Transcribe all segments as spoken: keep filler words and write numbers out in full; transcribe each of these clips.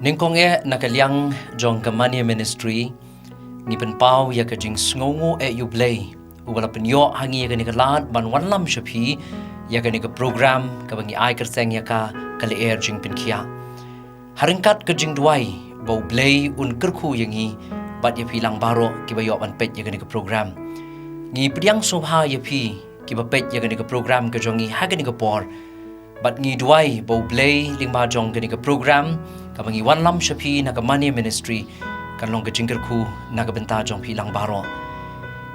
Nyngkong eh na ka liang jong ka Mane Ministry, ngi pynpaw ïa ka jingsngewnguh eh ïa U Blei uba la pynïoh ha ngi ïa kane ka lad ban wanlam sha phi ïa kane ka program kaba ngi ai kyrteng ïa ka, ka lyer jingpynkhiah. Ha ryngkat ka jingduwai ba U Blei un kyrkhu ïa ngi bad ïa phi lang baroh kiba ïoh ban peit ïa kane ka program. Ngi pdiang sngewbha ïa phi kiba peit ïa kane ka program ka jong ngi ha kane ka por. Bad ngi duwai ba U Blei lyngba jong kane ka program kaba ngi wanlam sha phi na ka Mane Ministry kan long ka jingkyrkhu na ka bynta jong phi lang baroh.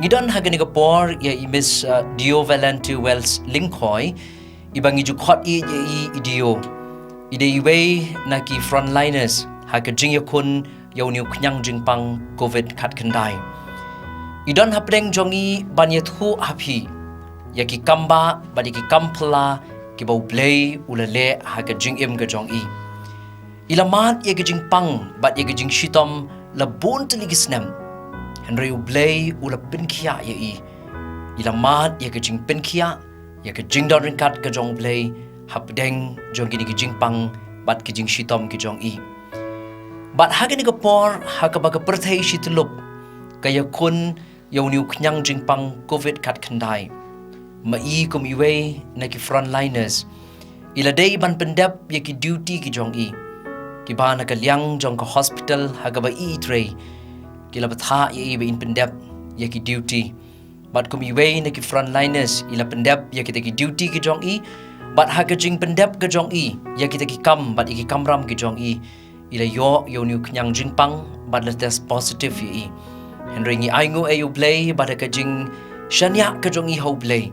Ngi don ha kane ka por ïa i Miss, uh, Dio Valentine Wells Lyngkhoi, iba ngi ju khot ïa i, i Dio. I dei iwei na ki frontliners ha ka jingïakhun ïa une u khñiang jingpang covid khatkhyndai. I don hapdeng jong i ban ïathuh ha phi ïa ki kambah bad ïa ki kam phylla kiba U Blei u la leh ha ka jingim ka jong i. I la mad ïa ka jingpang bad ïa ka jingshitom la bun tylli ki snem. Hynrei U Blei u la pynkhiah ïa i. I la mad ïa ka jingpynkhiah, ïa ka jingdon ryngkat ka jong U Blei hapdeng jong kine ki jingpang bad ki jingshitom ki jong i. Bad ha kane ka por ha kaba ka pyrthei shi tyllup ka ïakhun ïa une u khñiang jingpang covid khatkhyndai, ma i kum iwei na ki frontliners, i la dei ban pyndep ïa ki duty ki jong i. Kiba na ka liang jong ka hospital ha kaba i i trei, ki la bthah ïa i ba in pyndep ïa ki duty. Bad kum iwei na ki frontliners, i la pyndep ïa kita ki duty ki jong i. Bad ha ka jingpyndep ka jong i ïa kita ki kam bad ïa ki kamram ki jong i, i la ïoh ïa une u khñiang jingpang bad la test positive ïa i. Hynrei ngi ainguh ïa U Blei bad ha ka jingshaniah ka jong i ha U Blei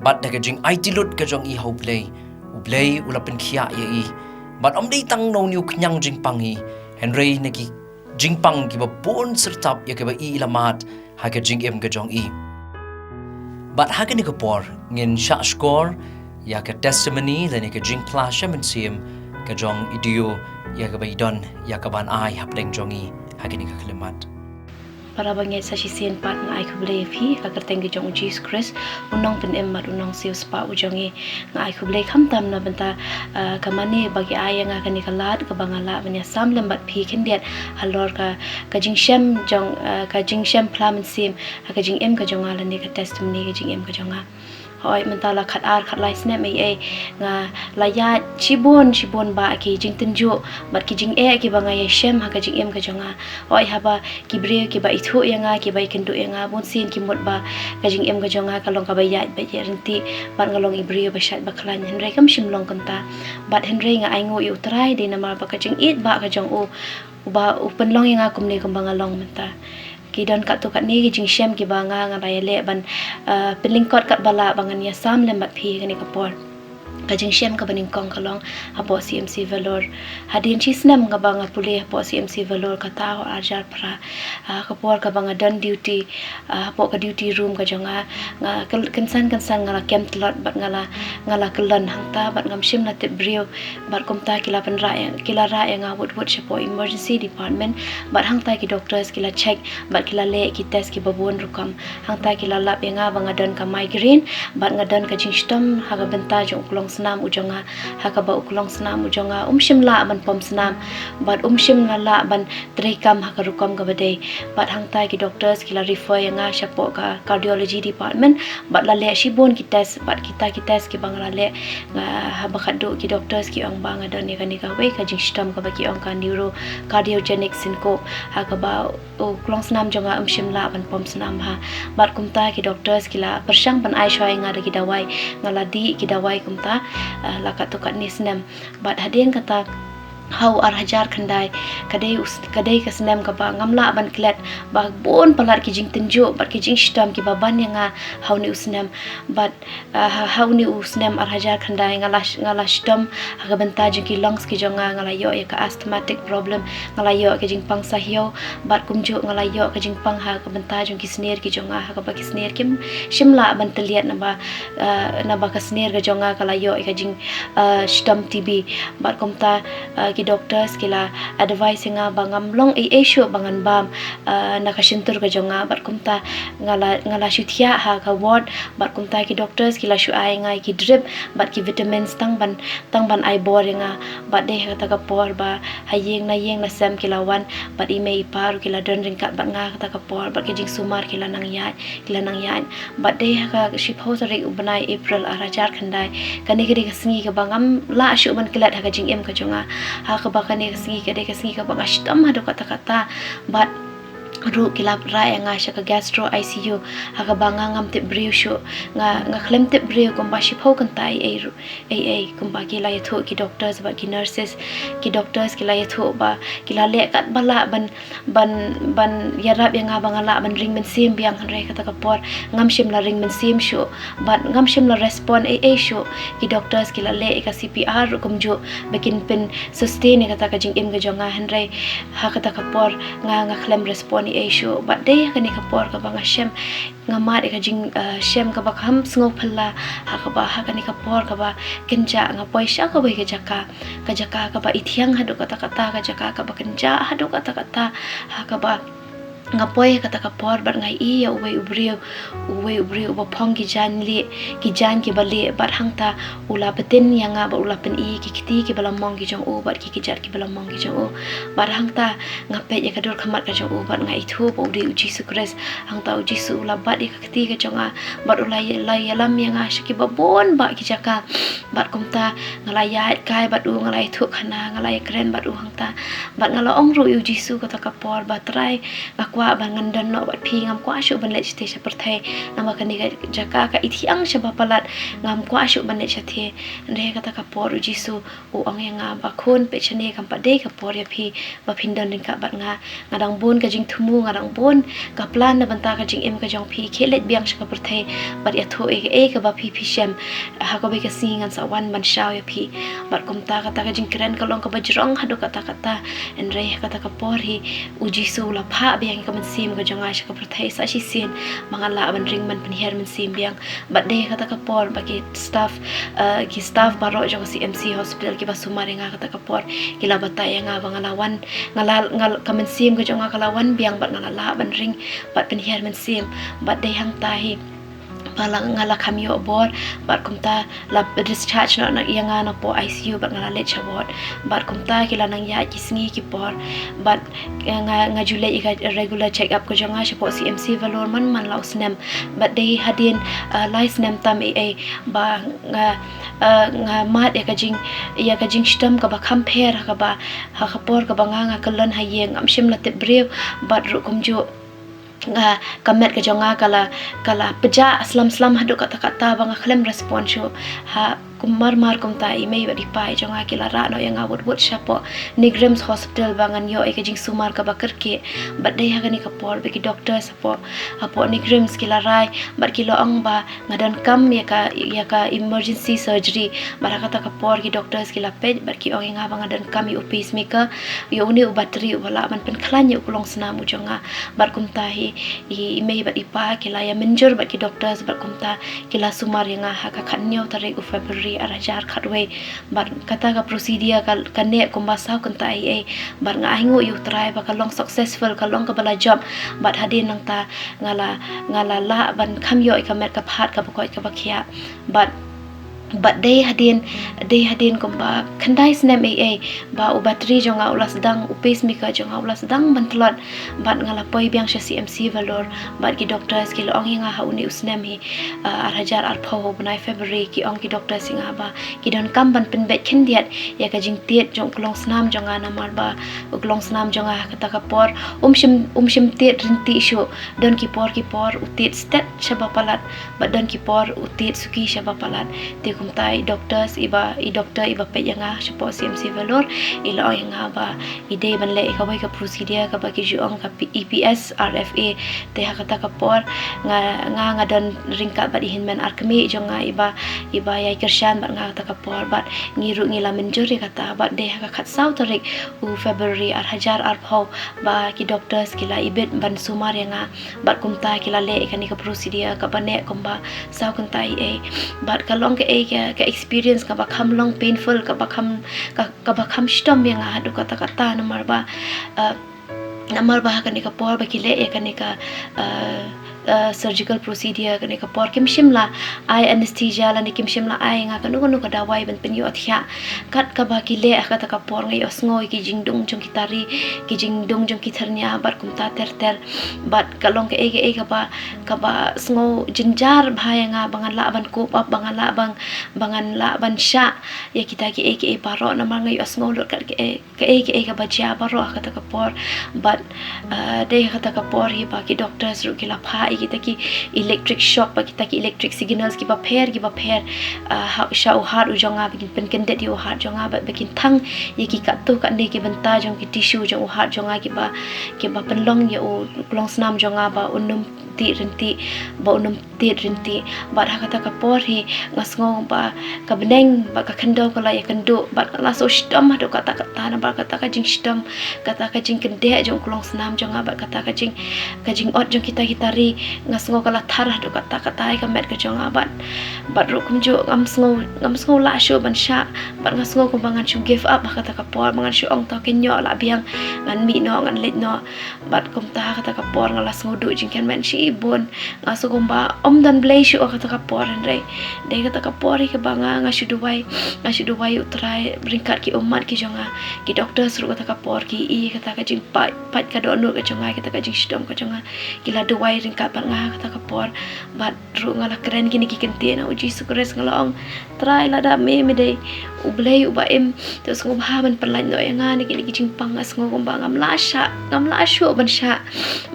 bad da ka jingaiti lut ka jong i ha U Blei, U Blei u la pynkhiah ïa i. Bad ym dei tang na une u khñiang jingpang hi, hynrei na ki jingpang kiba bun syrtap ïa kiba i i la mad ha ka jingim ka jong i. Bad ha kane ka por ngin shah shkor ïa ka testimony lane ka jingphla sha mynsiem ka jong i Dio, ïa kaba i don ïa kaban ai hapdeng jong i ha kane ka khyllipmat. Para bangeit, sa shisien pat nga ai khublei ïa phi ha ka kyrteng ka jong u Jisu Khrist, u nongpynim bad u nongsiewspah u jong ngi. Nga ai khublei khamtam na bynta, ah, ka Mane ba ki ai ïa nga kane ka lad kaba nga lah ban ïasam lem bad phi khyndiat halor ka, ka jingshem jong, ah, ka jingshem phla mynsiem ha ka jingim ka jong nga lane ka testimony ka jingim ka jong nga. Hooid, mynta la khatar khatlai snem ei ei nga la ïaid shibun shibun bah ki jingtynjuh bad ki jingeh kiba nga ïashem ha ka jingim ka jong nga. Hooid, haba ki briew kiba ithuh ïa nga, kiba ikynduh ïa nga, bunsien ki mut ba ka jingim ka jong nga ka long kaba ïaid beit ïaid ryntih bad nga long i briew ba shait ba khlaiñ. Hynrei kam shym long kumta. Bad hynrei nga ainguh ïa U Trai dei namar ba ka jingïeit ba ka jong u, uba u pynlong ïa nga kumne kumba nga long mynta. Ki don katto katne ki jingshem kiba nga nga la ïaleh ban, eh, pynlyngkot katba lah ba ngan ïasam lem bad phi kane ka por. Ka jingshem kaba nyngkong ka long hapoh C M C Vellore. Hadien shi snem kaba nga pule hapoh C M C Vellore kata ha u arhajar phra. Ah, ka por kaba nga don duty, ah, hapoh ka duty room ka jong nga, nga kyl-, kynsan kynsan nga la kem tlot bad nga la, nga la kyllon hangta bad ngam shym la tip briew. Bad kumta ki la pynrah ïa, ki la rah ïa nga wut wut shapoh emergency department. Bad hangta ki doctors ki la check bad ki la leh ki test kiba bun rukom. Hangta ki la lap ïa nga ba nga don ka migraine bad nga don ka jingshitom ha ka bynta jong u klongsnam u jong nga, ha kaba u klongsnam u jong nga um shym lah ban pom snam bad um shym la lah ban treikam ha ka rukom kaba dei. Bad hangta ki doctors ki la refer ïa nga shapoh ka cardiology department bad la leh shibun ki test bad kita ki test kiba nga la leh, nga, haba khadduh ki doctors ki ong ba nga don ïa kane kawei ka jingshitom kaba ki ong ka neurocardiogenic syncope, ha kaba u klongsnam jong nga um shym lah ban pom snam bha. Bad kumta ki doctors ki la pyrshang ban ai shuwa ïa nga da ki dawai, nga la dih ki dawai kumta, eh, la katto katne snem. Bad hadien kata ha u arhajar khyndai, ka dei u s-, ka dei ka snem kaba ngam lah ban klet ba bun palat ki jingtynjuh bad ki jingshitom kiba ban ïa nga ha une u snem. Bad, ah, ha, ha une u snem arhajar khyndai nga la sh-, nga la shitom ha ka bynta jong ki lungs ki jong nga, nga la ïoh ïa ka asthmatic problem, nga la ïoh ka jingpang sahiew, bad kumjuh nga la ïoh ka jingpang ha ka bynta jong ki snier ki jong nga, ha kaba ki snier kim shym lah ban tylliat naba, ah, naba ka snier ka jong nga ka la ïoh ïa ka jing, ah, shitom T B. Bad kumta, ah, ki doctors ki la advice ïa nga ba ngam long ei ei shuh ba ngan bam, ah, na ka shyntur ka jong nga, bad kumta nga la, nga la shu thiah ha ka ward, bad kumta ki doctors ki la shu ai ïa nga ki drip bad ki vitamins tang ban, tang ban ai bor ïa nga. Bad dei ha kata ka por ba ha ïing na ïing na sem ki la wan, bad i mei i pa ruh ki la don ryngkat bad nga kata ka por, bad ki jingsumar ki la nang ïaid, ki la nang ïaid. Bad dei ha ka shiphew tarik u bnai April ar hajar khyndai, kane ka dei ka sngi kaba ngam lah shuh ban klet ha ka jingim ka jong nga. Ha kaba kane ka sngi ka dei ka sngi kaba nga shitom haduh katta katta. Bad ruh ki la rai ïa nga sha ka gastro I C U, ha kaba nga ngam tip briew shuh, nga, nga khlem tip briew kumba shiphew kynta ei ei ruh, ei ei, kumba ki la ïathuh ki doctors bad ki nurses. Ki doctors ki la ïathuh ba ki la leh katba lah ban, ban, ban ïarap ïa nga ba nga lah ban ring mynsiem biang, hynrei kata ka por ngam shym la ring mynsiem shuh, bad ngam shym la respond ei ei shuh. Ki doctors ki la leh ïa ka C P R ruh kumjuh ba kin pyn sustain ïa kata ka jingim ka jong nga, hynrei ha kata ka por nga, nga khlem respond ei ei shuh. Bad dei ha kane ka por kaba nga shem, nga mad ïa ka jing, eh, shem kaba kham sngewphylla, ha kaba ha kane ka por kaba kynjah nga poi sha kawei ka jaka, ka jaka kaba ithiang haduh katta katta, ka jaka kaba kynjah haduh katta katta, ha kaba nga poi ha kata ka por bad nga ïohi ïa uwei u briew, uwei u briew uba phong ki jaiñ lieh, ki jaiñ kiba lieh, bad hangta u la btin ïa nga bad u la pyni ki kti kiba la mong ki jong u bad ki kjat kiba la mong ki jong u. Bad hangta nga peit ïa ka dur khmat ka jong u bad nga ithuh ba u dei u Jisu Khrist. Hangta u Jisu u la bat ïa ka kti ka jong nga bad u la ïa-, la ïalam ïa nga sha kiba bun bah ki jaka. Bad kumta nga la ïaid kai bad u, nga la ïathuh khana, nga la ïakren bad u hangta. Bad nga la ong ruh ïa u Jisu kata ka por ba, Trai, nga kwah ba ngan don noh bad phi, ngam kwah shuh ban leit shatei sha pyrthei, namar kane ka jaka ka ithiang shaba palat, ngam kwah shuh ban leit shatei. Hynrei kata ka por u Jisu u ong ïa nga ba, Khun, peit shane, kam pat dei ka por ïa phi ba phin don ryngkat bad nga. Nga dang bun ka jingthmu, nga dang bun ka plan na bynta ka jingim ka jong phi. Khie leit biang sha ka pyrthei bad ïathuh ïa kaei kaba phi, phi shem. Ha kawei ka sngi ngan sa wan ban shaw ïa phi. Bad kumta kata ka jingkren ka long kaba jrong haduh katta katta. Hynrei ha kata ka por hi u Jisu u la phah biang ïa ka mynsiem ka jong nga sha ka pyrthei sa shisien ba nga lah ban ring ban pynhiar mynsiem biang. Bad dei ha kata ka por ba ki staff, eh, ki staff baroh jong ka C M C hospital kiba sumar ïa nga kata ka por ki la batai ïa nga ba nga la wan, nga la, nga la, ka mynsiem ka jong nga ka la wan biang bad nga la lah ban ring bad pynhiar mynsiem. Bad dei hangta hi ba la, nga la kham ïoh bor, bad kumta la discharge noh na ïa nga napoh I C U bad nga la leit sha ward. Bad kumta ki la nang ïaid ki sngi ki por, bad, eh, nga, nga ju leit ïa ka regular check up ka jong nga shapoh C M C Vellore man man la u snem. Bad dei hadien, eh, lai snem tam ei ei ba nga, eh, nga mad ïa ka jing, ïa ka jingshitom kaba kham pher ha kaba, ha ka por kaba nga, nga kyllon ha ïing, ngam shym la tip briew, bad ruh kumjuh nga, ka met ka jong nga ka la, ka la pjah slem slem haduh katta katta ba nga khlem respond shuh. Ha, kum mar mar kumta i mei bad i pa i jong nga ki la rah noh ïa nga wut wut shapoh NEIGRIHMS hospital ba ngan ïoh ïa ka jingsumar kaba kyrkieh. Bad dei ha kane ka por ba ki doctors hapoh, hapoh NEIGRIHMS ki la rai bad ki la ong ba nga donkam ïa ka, ïa ka emergency surgery. Bad ha kata ka por ki doctors ki la peit bad ki ong ïa nga ba nga donkam ïa u pacemaker, ïa une u battery uba lah ban pynkhlaiñ ïa u klong snam u jong nga. Bad kumta hi i, i mei bad i pa ki la ïa mynjur bad ki doctors bad kumta ki la sumar ïa nga ha ka khathynñiew tarik u February ar hajar khatwei. Bad kata ka procedure ka, ka neh kumba saw kynta ei ei. Bad nga ainguh ïa u Trai ba ka long successful, ka long kaba la jop. Bad hadien nangta nga la, nga la lah ban kham ïoh ïa ka met ka phad kaba koit kaba khiah. Bad, bad dei hadien, dei hadien kumba khyndai snem ei ei ba u battery jong nga u la sdang, u pacemaker jong nga u la sdang ban tlot. Bad nga la poi biang sha C M C Vellore bad ki doctors ki la ong ïa nga ha une u snem hi, ah, ar hajar arphew ha u bnai February, ki ong ki doctors ïa nga ba ki donkam ban pynbeit khyndiat ïa ka jingtied jong u klong snam jong nga namar ba u klong snam jong nga ha kata ka por um shym, um shym tied ryntih shuh. Don ki por ki por u tied stet shaba palat bad don ki por u tied suki shaba palat. Te kumta i doctors iba, i doctor iba peit ïa nga shapoh C M C Vellore i la ong ïa nga ba i dei ban leh ïa kawei ka procedure kaba ki ju ong ka P-, E P S R F A. Te ha kata ka por nga, nga, nga don ryngkat bad i hynmen ar kmie jong nga iba, iba ïai kyrshan bad nga kata ka por bad ngi ruh ngi la mynjur ïa kata. Bad dei ha ka khatsaw tarik u February ar hajar arphew ba ki doctors ki la ibit ban sumar ïa nga. Bad kumta ki la leh ïa kane ka procedure kaba neh kumba saw kynta ei ei. Bad ka long kaei ka, ka experience kaba kham long painful, kaba kham, ka, kaba kham shitom ïa nga haduh katta katta, namar ba, uh, namar ba ha kane ka por ba ki leh ïa kane ka, uh, uh, surgical procedure, kane ka por kim shym la ai anesthesia lane kim shym la ai nga kano kano ka dawai ban pynïoh thiah. Kat kaba ki leh ha kata ka por nga ïohsngew ïa ki jingdung jong ki tari, ki jingdung jong ki thyrnia bad kumta ter ter. Bad ka long kaei kaei kaba, kaba sngew jynjar bha ïa nga ba ngan lah ban cope up, ba ngan lah ban, ba ngan lah ban shah ïa kita kiei kiei baroh, namar nga ïohsngew lut kat kaei kaei kaei kaba jia baroh ha kata ka por. Bad, uh, dei ha kata ka por hi ba ki doctors ruh ki la phah ïa kita ki electric shock, ba kita ki electric signals kiba pher kiba pher, uh, ha, sha u heart u jong nga, ba kin pynkyndit ïa u heart jong nga, bad ba kin thang ïa ki katto katne ki bynta jong ki tissue jong u heart jong nga kiba, kiba pynlong ïa u klongsnam jong nga ba un ym tied ryntih, ba un ym tied ryntih. Bad ha kata ka por hi nga sngew ba ka bneng bad ka khyndew ka la ïakynduh, bad nga la sngewshitom haduh katta katta namar kata ka jingshitom, kata ka jingkyndit jong u klongsnam jong nga bad kata ka jing, ka jingot jong kita ki tari. Nga sngew ka la thar haduh katta katta ïa ka met ka jong nga bad, bad ruh kumjuh ngam sngew, ngam sngew lah shuh ban shah. Bad nga sngew kumba ngan shu give up ha kata ka por, ba ngan shu ong to kynnoh lah biang, ngan mih noh, ngan leit noh. Bad kumta ha kata ka por nga la sngew duh jingkyrmen shibun. Nga sngew kumba ym don Blei shuh ha kata ka por, hynrei dei kata ka por hi kaba nga, nga shu duwai, nga shu duwai ïa u Trai ryngkat ki ummat ki jong nga. Ki doctors ruh kata ka por ki ïohi kata ka jingpait, pait ka dohnud ka jong nga, kata ka jingshitom ka jong nga. Ki la duwai ryngkat bad nga ha kata ka por. Bad ruh nga la kren kine ki kyntien ha u Jisu Khrist, nga la ong, Trai, lada me me dei U Blei uba im, to sngewbha ban pynlait noh ïa nga na kine ki jingpang. Nga sngew kumba ngam lah shah, ngam lah shuh ban shah.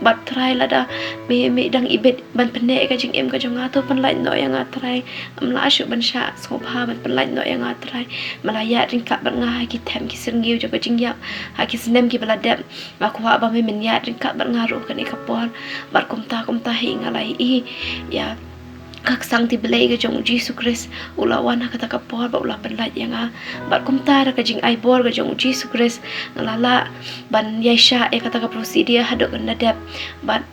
Bad Trai, lada me me dang ibit ban pynneh ïa ka jingim ka jong nga, to pynlait noh ïa nga Trai. Ngam lah shuh ban shah, sngewbha ban pynlait noh ïa nga Trai. Me la ïaid ryngkat bad nga ha ki them ki syrngiew jong ka jingïap, ha ki snem kiba la dep. Nga kwah ba me men ïaid ryngkat bad nga ruh kane ka por. Bad kumta kumta hi nga la ïohi ïa ka ksangkti Blei ka jong u Jisu Khrist u la wan ha kata ka por bad u la pynlait ïa nga. Bad kumta da ka jingai bor ka jong u Jisu Khrist nga la lah ban ïaishah ïa kata ka procedure haduh kan da dep. Bad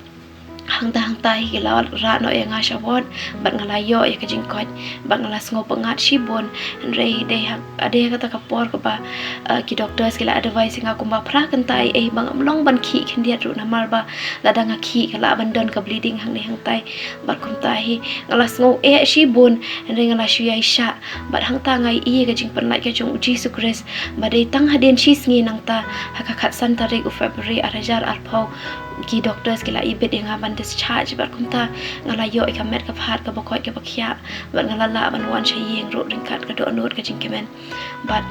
hangta hangta hi ki la rah noh ïa nga sha ward bad nga la ïoh ïa ka jingkoit bad nga la sngew pyngngad shibun. Hynrei dei ha, dei ha kata ka por kaba, uh, ki doctors ki la advise ïa nga kumba phra kynta ei ei ba ngam long ban khih khyndiat ruh, namar ba lada nga khih ka lah ban don ka bleeding hangne hangtai. Bad kumta hi nga la sngew eh shibun, hynrei nga la shu ïaishah. Bad hangta nga ïohi ïa ka jingpynlait ka jong u Jisu Khrist ba dei tang hadien shi sngi nangta, ha ka khatsan tarik u February ar hajar arphew, ki doctors ki la ibit ïa nga ban discharge. Bad kumta nga la ïoh ïa ka met ka phad kaba koit kaba khiah bad nga la lah ban wan sha ïing ruh ryngkat ka dohnud ka jingkmen. Bad,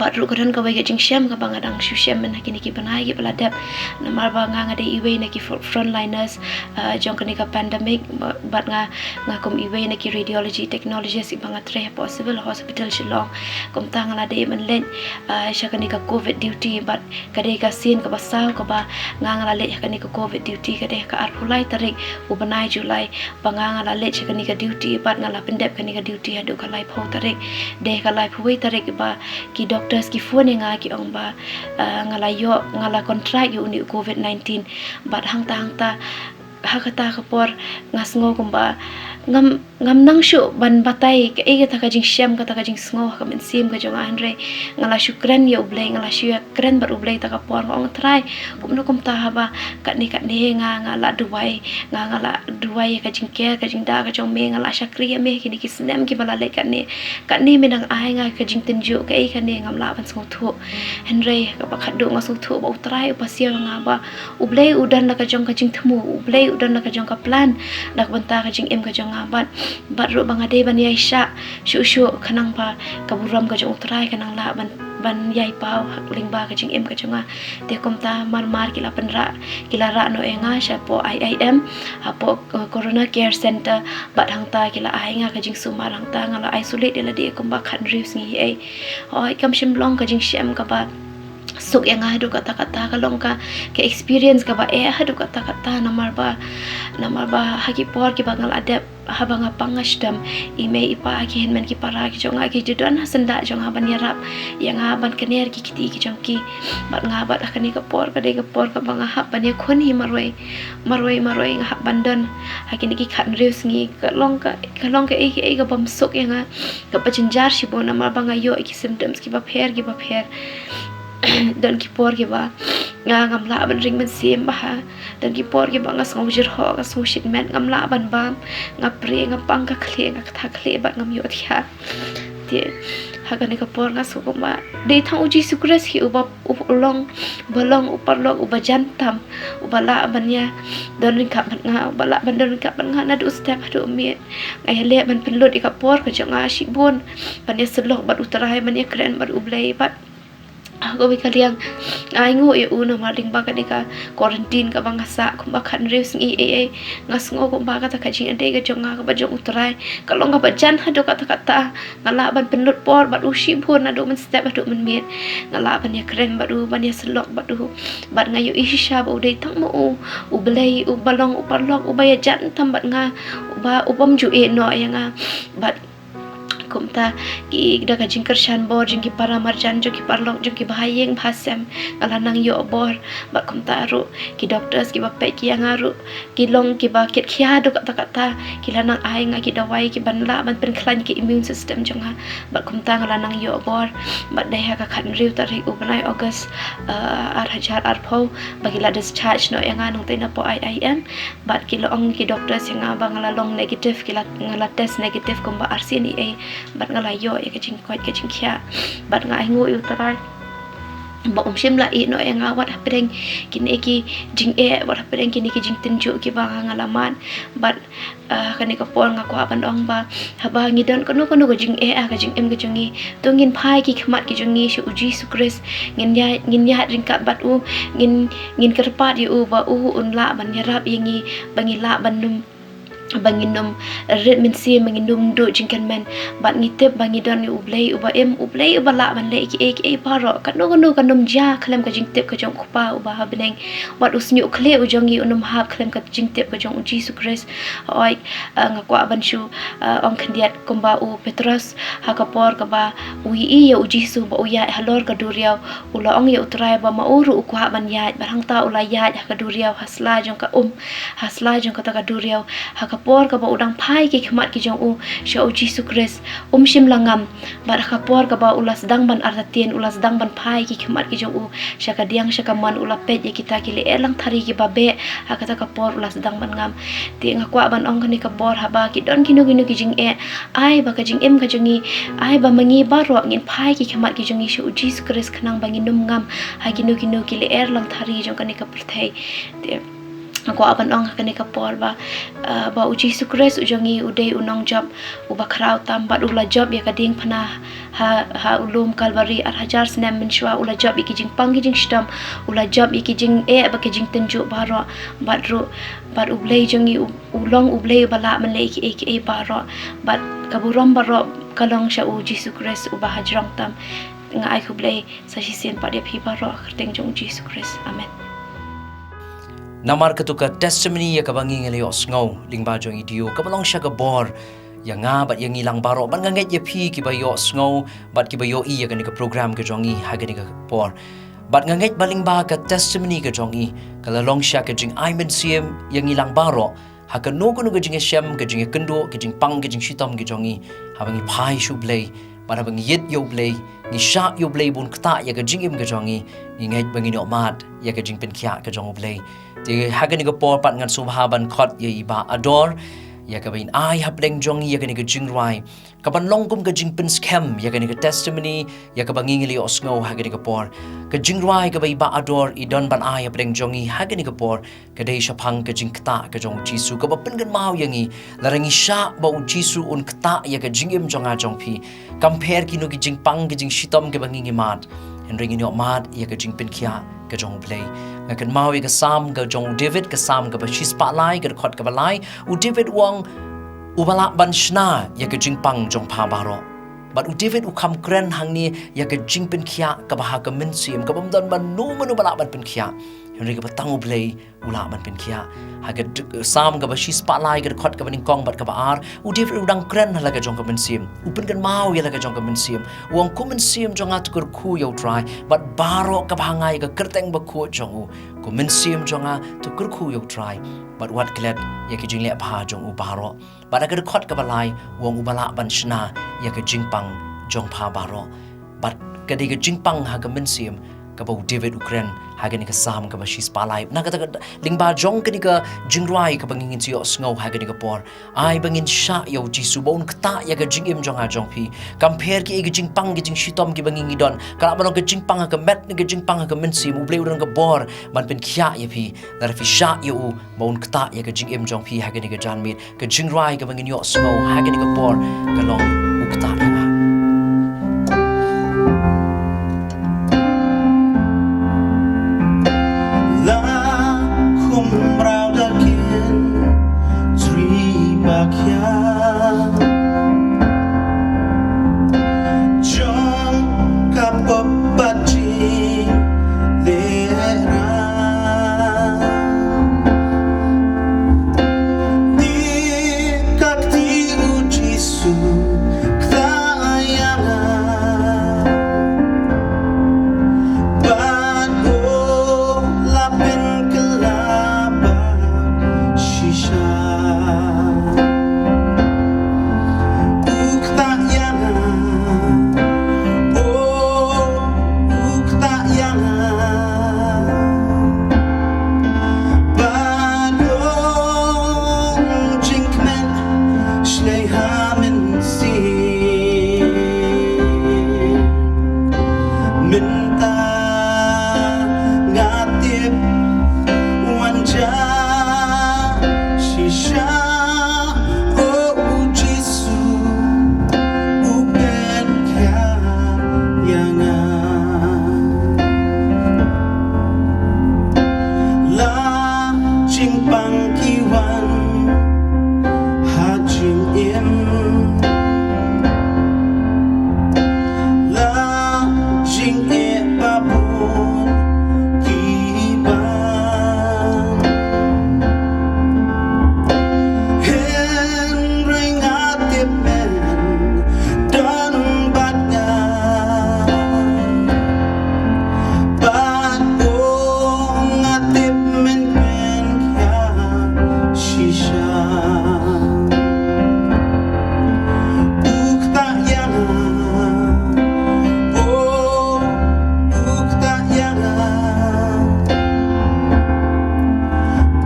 bad ruh ka don kawei ka jingshem kaba nga dang shu shem mynha kine ki bnai kiba la dep, namar ba nga nga dei iwei na ki fr-, frontliners, uh, jong kane ka pandemic. Ba-, bad nga, nga kum iwei na ki radiology technologist iba nga trei hapoh Civil Hospital Shillong. Kumta nga la dei ban leit, uh, sha kane ka covid duty bad ka dei ka sien kaba saw kaba nga nga la leit ha kane ka covid duty ka dei ha ka arphew lai tarik u bnai July. Ba nga nga la leit sha kane ka duty bad nga la pyndep kane ka duty haduh ka laiphew tarik. Dei ha ka laiphew wei tarik ba ki doctors ki phone ïa nga ki ong ba, uh, nga la ïoh, nga la contract ïa une u covid nineteen. Bad hangta hangta ha kata ka por nga sngew kumba ngam, ngam nang shuh ban batai kaei kata ka jingshem, kata ka jingsngew ha ka mynsiem ka jong nga, hynrei nga la shu kren ïa u Blei, nga la shu ïa kren bad u Blei ha kata ka por, nga ong, Trai, kumno kumta haba katne katne nga, nga la duwai, nga, nga la duwai ïa ka jingker ka jingda ka jong me, nga la shakri ïa me kine ki snem kiba la leit, katne, katne me dang ai nga ka jingtynjuh, kaei kane ngam lah ban sngewthuh. Hynrei kaba khatduh nga sngewthuh ba u Trai u pasiaw ïa nga ba u Blei u don la ka jong ka jingthmu, u Blei u don la ka jong ka plan da ka bynta ka jingim ka jong nga. Bad, bad ruh ba nga dei ban ïaishah shuh shuh khnang ba ka burom ka jong u Trai kan nang lah ban, ban ïai paw ha lyngba ka jingim ka jong nga. Te kumta mar mar ki la pynrah, ki la rah noh ïa nga shapoh I I M, hapoh, uh, Corona Care Center. Bad hangta ki la ai nga ka jingsumar, hangta nga la isolate ïa lade kumba khathynriew sngi hi ei. Hooid, kam shym long ka jingshem kaba suk ïa nga haduh katta katta, ka long ka, ka experience kaba eh haduh katta katta, namar ba, namar ba ha ki por kiba nga la dep, haba nga pang nga shitom, i mei i pa, ki hynmen ki para ki jong nga ki ju don ha syndah jong nga ban ïarap ïa nga, ban kner ki kti ki jong ki. Bad nga bad ha kane ka por ka dei ka por kaba nga hap ban ïakhun hi marwei marwei marwei, nga hap ban don ha kine ki khatnriew sngi. Ka long ka, ka long kaei kaei ka bym suk ïa nga, kaba jynjar shibun, namar ba nga ïoh ïa ki symptoms kiba pher kiba pher. Don ki por kiba nga ngam lah ban ring mynsiem bha. Don ki por kiba nga sngew jyrhoh, nga sngew shit met, ngam lah ban bam. Nga prie, nga pang ka khlieh, nga ktha khlieh bad ngam ïoh thiah. Te ha kane ka por nga sngew kumba dei tang u Jisu Khrist hi uba, u long, uba long u paralok uba jan tam, uba lah ban ïa don ryngkat bad nga, uba lah ban don ryngkat bad nga naduh step haduh miet. Nga ïaleh ban pynlut ïa ka por ka jong nga shibun ban ïasyllok bad U Trai, ban ïakren bad U Blei. Bad ha kawei ka liang nga ainguh ïa u, namar lyngba kane ka quarantine kaba nga sah kumba khatnriew sngi, ei ei, nga sngew kumba kata ka jingïadei ka jong nga kaba jong U Trai ka long kaba jan haduh katta katta. Nga lah ban pynlut por bad u shibun naduh mynstep haduh mynmiet. Nga lah ban ïakren bad u, ban ïasyllok bad u. Bad nga ïohi shisha ba u dei tang ma u, U Blei uba long u paralok uba ïajan tam bad nga, uba, u bym ju ïeh noh ïa nga. Bad kumta ki, da ka jingkyrshan bor jong ki para marjan, jong ki paralok, jong ki bahaïing bahasem, nga la nang ïoh bor. Bad kumta ruh ki doctors kiba peit ki ïa nga ruh ki long kiba kit khia haduh katta katta, ki la nang ai nga ki dawai kiban lah ban pynkhlaiñ ki immune system jong nga. Bad kumta nga la nang ïoh bor. Bad dei ha ka khatnriew tarik u bnai August, uh, ar hajar arphew ba ki la discharge noh ïa nga nangtei na poh I I M. Bad ki la ong ki doctors ïa nga ba nga la long negative, ki la, nga la test negative kumba arsien ei ei. Bad nga la ïoh ïa ka jingkoit ka jingkhiah. Bad nga ainguh ïa U Trai ba um shym la ïeh noh ïa nga wat hapdeng kine ki jingeh, wat hapdeng kine ki jingtynjuh kiba nga la mad. Bad, ah, kane ka por nga kwah ban ong ba haba ngi don kano kano ka jingeh ha ka jingim ka jong ngi, to ngin phai ki khmat ki jong ngi sha U Jisu Khrist. Ngin ïaid, ngin ïaid ryngkat bad u, ngin, ngin kyrpad ïa u ba u un lah ban ïarap ïa ngi ba ngi lah ban nym, ba ngin nym rit mynsiem, ba ngin nym duh jingkyrmen. Bad ngi tip ba ngi don ïa U Blei uba im, U Blei uba lah ban leh kiei kiei baroh. Kano kano kan nym jia khlem ka jingtip ka jong U Kpa uba ha bneng. Bad u shñiuh khlieh u jong ngi un nym hap khlem ka jingtip ka jong U Jisu Khrist. Hooid, ah, nga kwah ban shu, ah, ong khyndiat kumba u Petros ha ka por kaba u ïohi ïa U Jisu ba u ïaid halor ka duriaw, u la ong ïa U Trai ba ma u ruh u kwah ban ïaid. Bad hangta u la ïaid ha ka duriaw ha sla jong ka um, ha sla jong kata ka duriaw. Ha ka por kaba u dang phai ki khmat ki jong u sha U Jisu Khrist, um shym la ngam. Bad ha ka por kaba u la sdang ban artatien, u la sdang ban phai ki khmat ki jong u sha ka diang sha ka mon, u la peit ïa kita ki lyer langthari kiba beh. Ha kata ka por u la sdang ban ngam. Te nga kwah ban ong kane ka por haba ki don kino kino ki jingeh, ai ba ka jingim ka jong ngi, ai ba ma ngi baroh ngin phai ki khmat ki jong ngi sha U Jisu Khrist khnang ba ngin nym ngam ha kino kino ki lyer langthari jong kane ka pyrthei. Te nga kwah ban ong ha kane ka por ba, ah, ba U Jisu Khrist u jong ngi u dei u nongjop uba khraw tam, bad u la jop ïa ka diengphna ha, ha u lum Kalbari ar hajar snem mynshuwa. U la jop ïa ki jingpang ki jingshitom, u la jop ïa ki jingeh bad ki jingtynjuh baroh. Bad ruh, bad U Blei jong ngi u, u long U Blei uba lah ban leh kiei kiei baroh. Bad ka burom baroh ka long sha U Jisu Khrist uba hajrong tam. Nga ai khublei sa shisien pat ïa phi baroh ha ka kyrteng jong U Jisu Khrist. Amen. Namar katu ka testimony ïa kaba ngi ngi la ïohsngew lyngba jong i Dio, kaba long sha ka bor ïa nga bad ïa ngi lang baroh, bad nga ngeit ïa phi kiba ïohsngew bad kiba ïohi ïa kane ka program ka jong ngi ha kane ka por. Bad nga ngeit ba lyngba ka testimony ka jong i ka la long sha ka jingai mynsiem ïa ngi lang baroh. Ha kano kano ka jingïashem, ka jingïakynduh, ka jingpang, ka jingshitom ka jong ngi, haba ngi phai sha U Blei bad haba ngi ïeit ïa U Blei, ngi shah ïa U Blei ba un ktah ïa ka jingim ka jong ngi, ngi ngeit ba ngin ïoh mad ïa ka jingpynkhiah ka jong U Blei. Te ha kane ka por pat ngan sngewbha ban khot ïa i Bah Ador ïa kaba in ai hapdeng jong ngi ïa kane ka jingrwai, kaban long kum ka jingpynskhem ïa kane ka testimony ïa kaba ngi ngi la ïohsngew ha kane ka por. Ka jingrwai kaba i Bah Ador i don ban ai hapdeng jong ngi ha kane ka por ka dei shaphang ka jingktah ka jong U Jisu, kaba pynkynmaw ïa ngi, lada ngi shah ba U Jisu un ktah ïa ka jingim jong nga jong phi, kam pher kino ki jingpang ki jingshitom kiba ngi ngi mad, hynrei ngin ïoh mad ïa ka jingpynkhiah ka jong U Blei. Nga kynmaw ïa ka Salm ka jong u David, ka Salm kaba shispah lai, ka dkhot kaba lai. U David u ong, uba lah ban shna ïa ka jingpang jong pha baroh. Bad u David u kham kren hangne ïa ka jingpynkhiah kaba ha ka mynsiem, kaba ym don mano mano ba lah ban pynkhiah, hynrei kaba tang U Blei u lah ban pynkhiah. Ha ka d-, Salm kaba shispah lai, ka dkhot kaba nyngkong bad kaba ar, u David u dang kren ha la ka jong ka mynsiem. U pynkynmaw ïa la ka jong ka mynsiem. U ong, "Ko mynsiem jong nga, to kyrkhu ïa U Trai, bad baroh kaba ha nga, ïa ka kyrteng bakhuid jong u. Ko mynsiem jong nga, to kyrkhu ïa U Trai, bad wat klet ïa ki jingleh bha jong u baroh." Bad ha ka dkhot kaba lai, u ong, "Uba lah ban shna ïa ka jingpang jong pha baroh." Bad ka dei ka jingpang ha ka mynsiem kaba u David u kren ha kane ka Salm kaba shispah lai. Na kata ka lyngba jong kane ka jingrwai kaba ngin sa ïohsngew ha kane ka por, ai ba ngin shah ïa U Jisu, ba un ktah ïa ka jingim jong nga jong phi. Kam pher kiei ki jingpang ki jingshitom kiba ngi ngi don, ka lah ban long ka jingpang ha ka met ne ka jingpang ha ka mynsiem, U Blei u don ka bor ban pynkhiah ïa phi lada phi shah ïa u, ba un ktah ïa ka jingim jong phi ha kane ka janmiet. Ka jingrwai kaba ngin ïohsngew ha kane ka por ka long, U Ktah Ïa Nga. La khum mraw da kin tri ba khia jong ka pop ba jinglehra. Te ka kti U Jisu, ktah ïa nga. Bad u la pynkylla bad shisha. U ktah ïa nga. Oh, u ktah ïa nga. Bad u jingkmen shlei ha mynsiem. Mynta nga tip wan ja shisha, oh, U Jisu u pynkhia ïa nga. La jingpang ki wan ha jingim, la jingeh ba bun ki ban. Hynrei nga tip men don bad nga. Bad u nga tip men pynkhia shisha. U ktah ïa nga. Oh, u ktah ïa nga.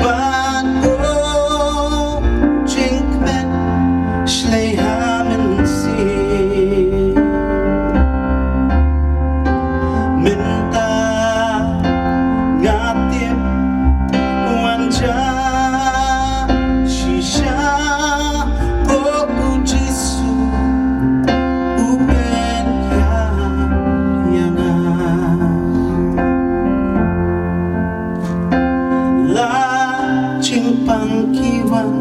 Bad u jingkmen shlei ha mynsiem. Mynta nga tip wan ja shisha, oh, U Jisu u pynkhia ïa nga. La jingpang ki wan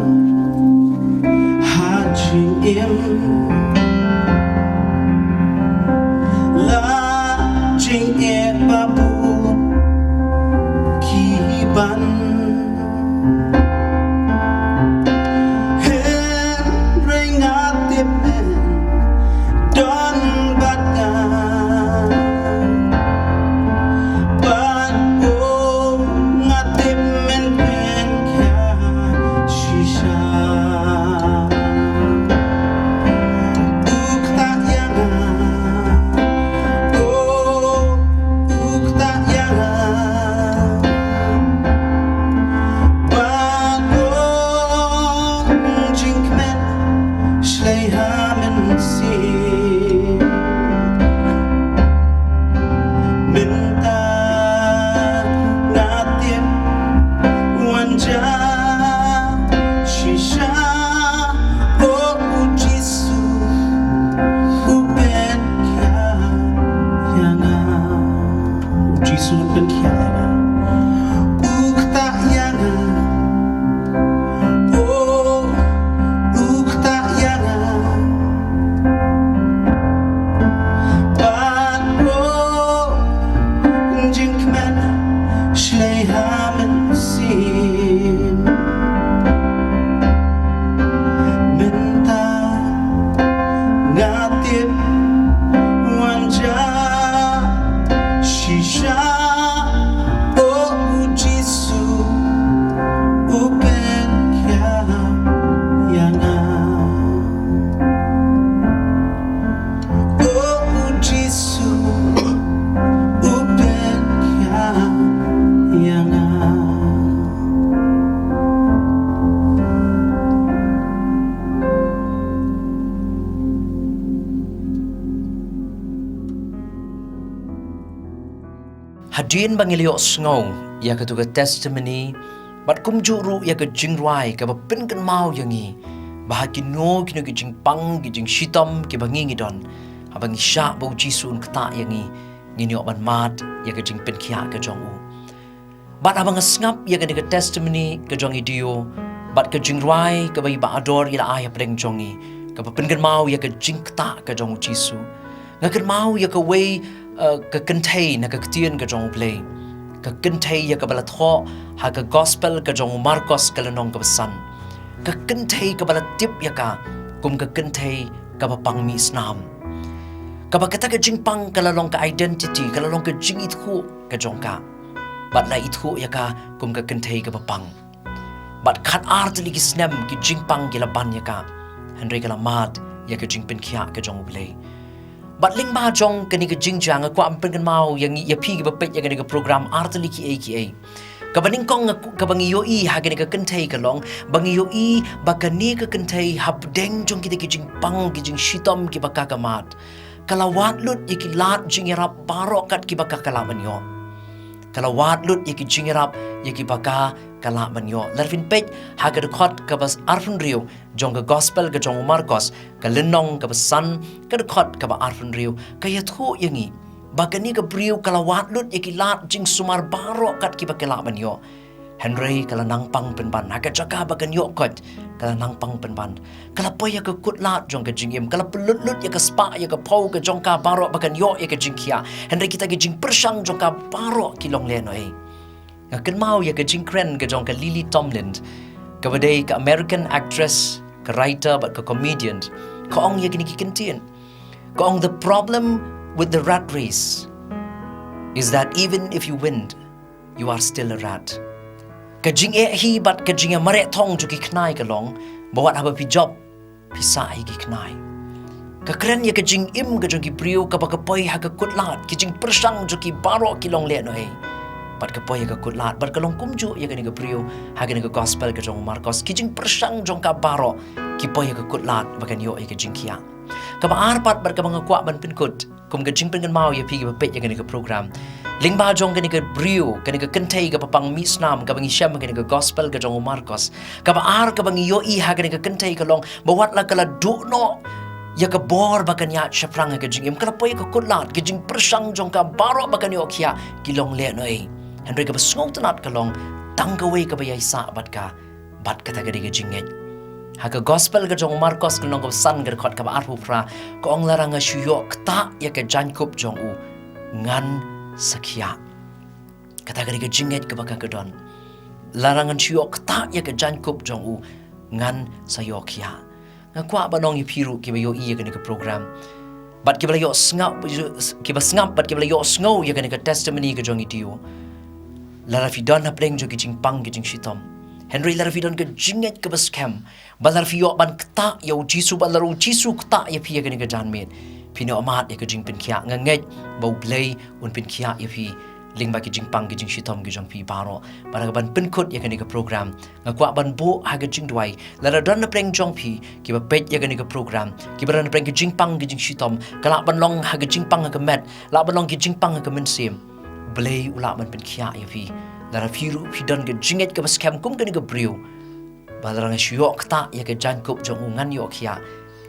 ha jingim, la jingeh ba bun ki ban. Hynrei nga tip men don bad nga. Bad u nga tip men pynkhia shisha. Hadien ba ngi la ïohsngew ïa katu ka testimony bad kumjuh ruh ïa ka jingrwai kaba pynkynmaw ïa ngi ba ha kino kino ki jingpang ki jingshitom kiba ngi ngi don, haba ngi shah ba U Jisu un ktah ïa ngi, ngin ïoh ban mad ïa ka jingpynkhiah ka jong u. Bad haba nga sngap ïa kane ka testimony ka jong i Dio bad ka jingrwai kaba i Bah Ador i la ai hapdeng jong ngi, kaba pynkynmaw ïa ka jingktah ka jong U Jisu, nga kynmaw ïa kawei, eh, ka kynthei na ka ktien ka jong U Blei. Ka kynthei ïa kaba la thoh ha ka gospel ka jong u Markos ka lynnong kaba san. Ka kynthei kaba la tip ïa ka kum ka kynthei kaba pang mih snam. Kaba kata ka jingpang ka la long ka identity, ka la long ka jingithuh ka jong ka. Bad la ithuh ïa ka kum ka kynthei kaba pang. Bad khat ar tylli ki snem ki jingpang ki la ban ïa ka. Hynrei ka la mad ïa ka jingpynkhiah ka jong U Blei. Bad lyngba jong kane ka jingjia nga kwah ban pynkynmaw ïa ngi, ïa phi kiba peit ïa kane ka program, ar tylli kiei kiei. Kaba nyngkong nga ku-, kaba ngi ïohi ha kane ka kynthei ka long ba ngi ïohi ba kane ka kynthei hapdeng jong kita ki jingpang ki jingshitom kiba ka ka mad, ka la wad lut ïa ki lad jingïarap baroh kat kiba ka ka lah ban ïoh. Ka la wad lut ïa ki jingïarap ïa kiba ka ka lah ban ïoh. Lada phin peit ha ka dkhot kaba arphew hynriew jong ka gospel ka jong u Markos, ka lynnong kaba san, ka dkhot kaba arphew hynriew, ka ïathuh ïa ngi ba kane ka briew ka la wad lut ïa ki lad jingsumar baroh kat kiba ka lah ban ïoh. Hynrei ka la nang pang pynban, ha ka jaka ba kan ïoh koit, ka la nang pang pynban. Ka la poi ha ka kutlad jong ka jingim, ka la pynlut lut ïa ka spah ïa ka phew ka jong ka baroh ba kan ïoh ïa ka jingkhiah. Hynrei kita ki jingpyrshang jong ka baroh ki long lehnohei. Nga kynmaw ïa ka jingkren ka jong ka Lily Tomlin, kaba dei ka American actress, ka writer bad ka comedian. Ka ong ïa kine ki kyntien. Ka ong, "The problem with the rat race is that even if you win, you are still a rat." Ka jingeh hi bad ka jingeh mareh thong jong ki khnai ka long ba wat haba phi jop, phi sah hi ki khnai. Ka kren ïa ka jingim ka jong ki briew kaba ka poi ha ka kutlad, ki jingpyrshang jong ki baroh ki long lehnohei. Bad ka poi ha ka kutlad, bad ka long kumjuh ïa kane ka briew ha kane ka gospel ka jong u Markos, ki jingpyrshang jong ka baroh ki poi ha ka kutlad ba kan ïoh ïa ka jingkhiah. Kaba ar pat bad kaba nga kwah ban pynkut kum ka jingpynkynmaw ïa phi kiba peit ïa kane ka program. Lyngba jong kane ka briew, kane ka kynthei kaba pang mih snam, kaba ngi shem ha kane ka gospel ka jong u Markos, kaba ar kaba ngi ïohi ha kane ka kynthei ka long ba wat la ka la duh noh ïa ka bor ba kan ïaid shaphrang ha ka jingim, ka la poi ha ka kutlad, ka jingpyrshang jong ka baroh ba kan ïoh khiah ki long lehnohei. Hynrei kaba sngewtynnat ka long tang kawei kaba ïaisah bad ka, bad kata ka dei ka jingngeit. Ha ka gospel ka jong u Markos ka lynnong kaba san ka dkhot kaba arphew phra, ka ong, "Lada nga shu ïoh ktah ïa ka jaiñkup jong u, ngan sa khiah." Kata ka dei ka jingngeit kaba ka ka don. "Lada ngan shu ïoh ktah ïa ka jaiñkup jong u, ngan sa ïoh khiah." Nga kwah ban ong ïa phi ruh kiba ïohi ïa kane ka program bad kiba la ïohsngew, kiba sngap bad kiba la ïohsngew ïa kane ka testimony ka jong i Dio. Lada phi don hapdeng jong ki jingpang ki jingshitom, hynrei lada phi don ka jingngeit kaba skhem, bad lada phi ïoh ban ktah ïa u Jisu, bad lada u Jisu ktah ïa phi ha kane ka janmiet, phin ïoh mad ïa ka jingpynkhiah. Nga ngeit ba U Blei un pynkhiah ïa phi lyngba ki jingpang ki jingshitom ki jong phi baroh. Bad ha kaban pynkut ïa kane ka program, nga kwah ban buh ha ka jingduwai, lada don napdeng jong phi kiba peit ïa kane ka program, kiba don napdeng ki jingpang ki jingshitom, ka lah ban long ha ka jingpang ha ka met, lah ban long ki jingpang ha ka mynsiem, U Blei u lah ban pynkhiah ïa phi. Lada phi ruh phi don ka jingngeit kaba skhem kum kane ka briew, ba lada nga shu ïoh ktah ïa ka jaiñkup jong u, ngan ïoh khiah,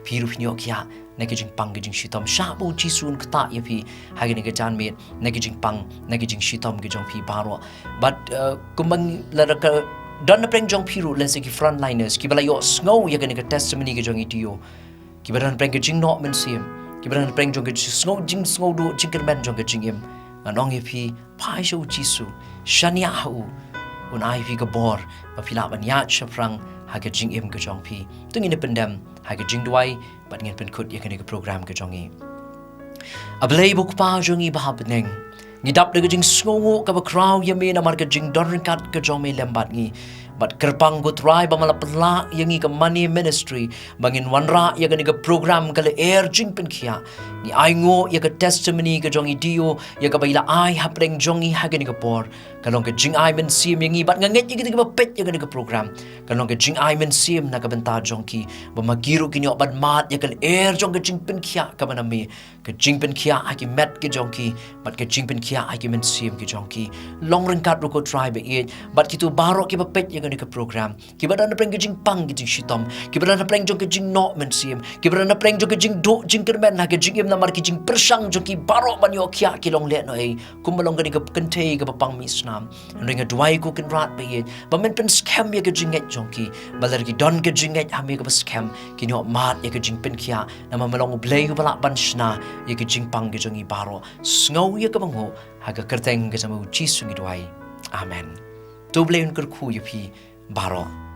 phi ruh phin ïoh khiah na ki jingpang ki jingshitom. Shah ba u Jisu un ktah ïa phi ha kane ka janmiet na ki jingpang na ki jingshitom ki jong phi baroh. Bad, eh, kumba lada ka don napdeng jong phi ruh, lehse ki frontliners kiba la ïohsngew ïa kane ka testimony ka jong i Dio, kiba don napdeng ka jingnoh mynsiem, kiba don napdeng jong ka jingsngew, jingsngewduh, jingkyrmen jong ka jingim, ngan ong ïa phi, phai sha u Jisu, shaniah ha u, un ai phi ka bor ba phi lah ban ïaid shaphrang ha ka jingim ka jong phi. To ngin ïa pyndem ha ka jingduwai bad ngin pynkut ïa kane ka program ka jong ngi. A Blei bad Kpa jong ngi ba ha bneng, ngi dap da ka jingsngewnguh kaba khraw ïa me namar ka jingdon ryngkat ka jong me lem bad ngi. Bad kyrpang, ko Trai, ba me la pynlah ïa ngi ka Money Ministry ba ngin wanrah ïa kane ka program Ka Lyer Jingpynkhiah. Ngi ainguh ïa ka testimony ka jong i Dio, ïa kaba i la ai hapdeng jong ngi ha kane ka por. Ka long ka jingai mynsiem ïa ngi, bad nga ngeit ïa kita kiba peit ïa kane ka program, ka long ka jingai mynsiem na ka bynta jong ki, ba ma ki ruh kin ïoh ban mad ïa ka lyer jong ka jingpynkhiah kaba na me, ka jingpynkhiah ha ki met ki jong ki, bad ka jingpynkhiah ha ki mynsiem ki jong ki. Long ryngkat ruh ko Trai ba ïeit bad kito baroh kiba peit ïa kane ka program, kiba don napdeng ka jingpang ka jingshitom, kiba don napdeng jong ka jingnoh mynsiem, kiba don napdeng jong ka jingduh jingkyrmen ha ka jingim namar ki jingpyrshang jong ki baroh ban ïoh khiah ki long lehnohei, kumba long kane ka kynthei kaba pang mih snam. Hynrei nga duwai ko Kynrad ba ïeit ba men pynskhem ïa ka jingngeit jong ki, ba lada ki don ka jingngeit ha me kaba skhem, kin ïoh mad ïa ka jingpynkhiah, namar me long U Blei uba lah ban shna ïa ka jingpang ka jong ngi baroh. Sngew ïa ka bynta ha ka kyrteng ka jong U Jisu ngi duwai. Amen. To U Blei un kyrkhu ïa phi baroh.